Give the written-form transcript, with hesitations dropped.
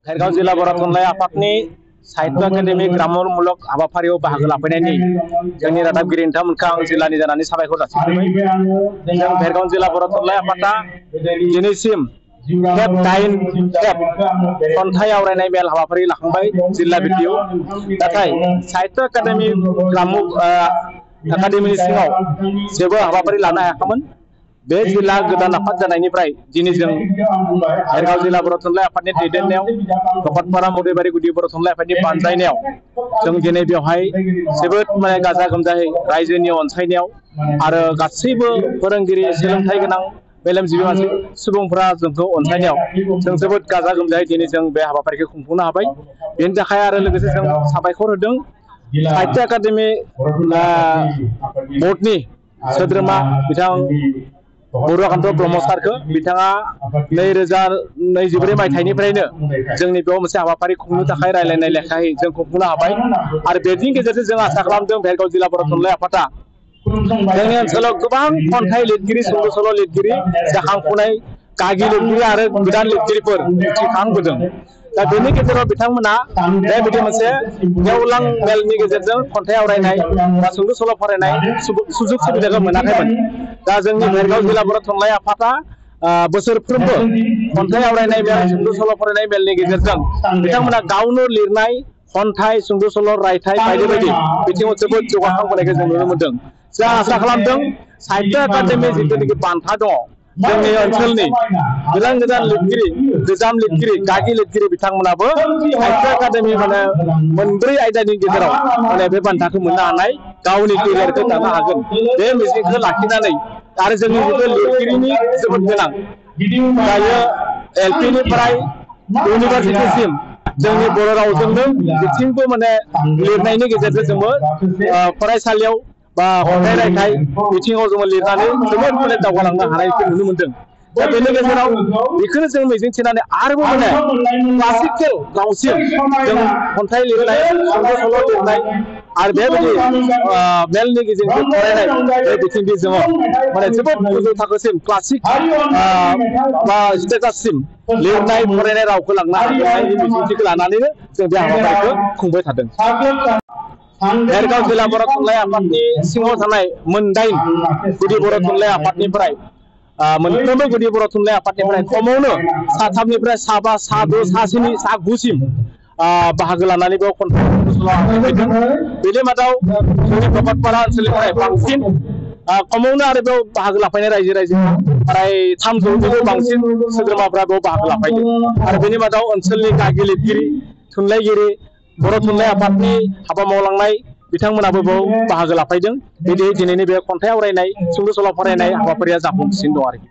भेरगाव जिल्ला बर' थुनलाइ आफादनि साहित्य एकाडेमि ग्रामरमूलक हाबाफारियाव बाहागो लाफैनायनि जोंनि रादाबगिरि नोंथांमोनखौ आं जिल्लानि जानानै साबायखर जासिबाय। जों भेरगाव जिल्ला बर' थुनलाइ आफादा दिनैसिम खेब 9 खेब खन्थाइ आवरायनाय मेल हाबाफारि लाखांबाय जिल्ला बिटियाव। नाथाय साहित्य एकाडेमि एकाडेमिनि सिङाव जेबो हाबाफारि लानो हायाखैमोन। बे जिल्ला गोदान आफाद जानायनिफ्राय दिनै जों भेरगाव जिल्ला बर' थुनलाइ आफादनि दैदेननायाव भकतपारा मदैबारि गुदि बर' थुनलाइ आफादनि बानजायनायाव जों दिनै बेवहाय जोबोद गाजा गोमजायै रायजोनि अनसायनायाव आरो गासैबो फोरोंगिरि सोलोंथाइ गोनां मेलेमजिबि मानसि सुबुंफोरा जोंखौ अनसायनायाव जों जोबोद गाजा गोमजायै दिनै जों बे हाबाफारिखौ खुंफुंनो हाबाय। बेनि थाखाय आरो लोगोसे जों साबायखर होदों साहित्य एकाडेमि बर्डनि सोद्रोमा बिथां बरुवाकान्त ब्रह्म सारखौ। बिथाङा 2024 मायथाइनिफ्रायनो जोंनि बेयाव मोनसे हाबाफारि खुंनो थाखाय रायलायनाय लेखायै जों खुंफुंनो हाबाय आरो बेनि गेजेरजों जों आसा खालामदों भेरगाव जिल्ला बर' थुनलाइ आफादा जोंनि ओनसोलाव गोबां खन्थाइ लिरगिरि सुंद' सल' लिरगिरि जाखांफुनाय गागि लिरगिरि आरो गोदान लिरगिरिफोर उथ्रिखांबोदों। दा बेनि गेजेराव बिथांमोना बेबायदि मोनसे गेवलां मेलनि गेजेरजों खन्थाइ आवरायनाय बा सुंद' सल' फरायनाय सुजुग सुबिदाखौ मोनाखैमोन। दा जोंनि भेरगाव जिल्ला बर' थुनलाइ आफादा बोसोरफ्रोमबो खन्थाइ आवरायनाय मेल सुंद' सल' फरायनाय मेलनि गेजेरजों बिथांमोना गावनो लिरनाय खन्थाइ सुंद' सल' रायथाइ बायदि बायदि बिथिङाव जोबोद जौगाखांबोनायखौ जों नुनो मोनदों। जों आसा खालामदों साहित्य एकाडेमि जिथुनाखि बान्था दङ जोंनि ओनसोलनि गोदान गोदान लिरगिरि गोजाम लिरगिरि गागि लिरगिरि बिथांमोनाबो साहित्य एकाडेमि मोनब्रै आयदानि गेजेराव बे बान्थाखौ मोननो हानाय गावनि केरियारखौ दानो हागोन बे मिजिंखौ लाखिनानै आरो जोंनि लिरगिरिनि जोबोद गोनां दायो LP निफ्राय इउनिभार्सिटिसिम जोंनि बर' रावजोंनो बिथिंबो लिरनायनि गेजेरजों जोंबो फरायसालियाव बा खन्थाइ रायथाइ बिथिङाव जोङो लिरनानै जोबोद दावगालांनो हानायखौ नुनो मोनदों। दा बेनि गेजेराव बेखौनो जों मिजिंथिनानै आरोबाव क्लासिकेल रावसिम जों खन्थाइ लिरनाय सुंद' सल' लिरनाय आरो बेबायदि मेलनि गेजेरजों फरायनाय बे बिथिंखौ जोङो जोबोद गोजौ थाखोसिम क्लासिक बा स्टेटाससिम लिरनाय फरायनाय रावखौ लांनो हागोननि मिजिंथिखौ लानानैनो जों बे हाबाफारिखौ खुंबाय थादों। भेरगाव जिल्ला बर' थुनलाइ आफादनि सिङाव थानाय मोन9 गुदि बर' थुनलाइ आफादनिफ्राय मोनफ्रोमबो गुदि बर' थुनलाइ आफादनिफ्राय खमावनो सा3निफ्राय सा5 सा6 सा7 सा9सिम बाहागो लानानै बेयाव खन्थाइ फैदों। बेनि मादाव जोंनि भकतपारा ओनसोलनिफ्राय बांसिन खमावनो आरो बेयाव बाहागो लाफैनाय रायजो फ्राय 300निबो बांसिन सोद्रोमाफ्रा बेयाव बाहागो लाफैदों आरो बेनि मादाव ओनसोलनि गागि लिरगिरि थुनलाइगिरि बर' थुनलाइ आफादनि हाबा मावलांनाय बिथांमोनाबो बेयाव बाहागो लाफैदों। बिदि दिनैनि बे खन्थाइ आवरायनाय सुंद' सल' फरायनाय हाबाफारिया जाफुंगासिनो दं आरोखि।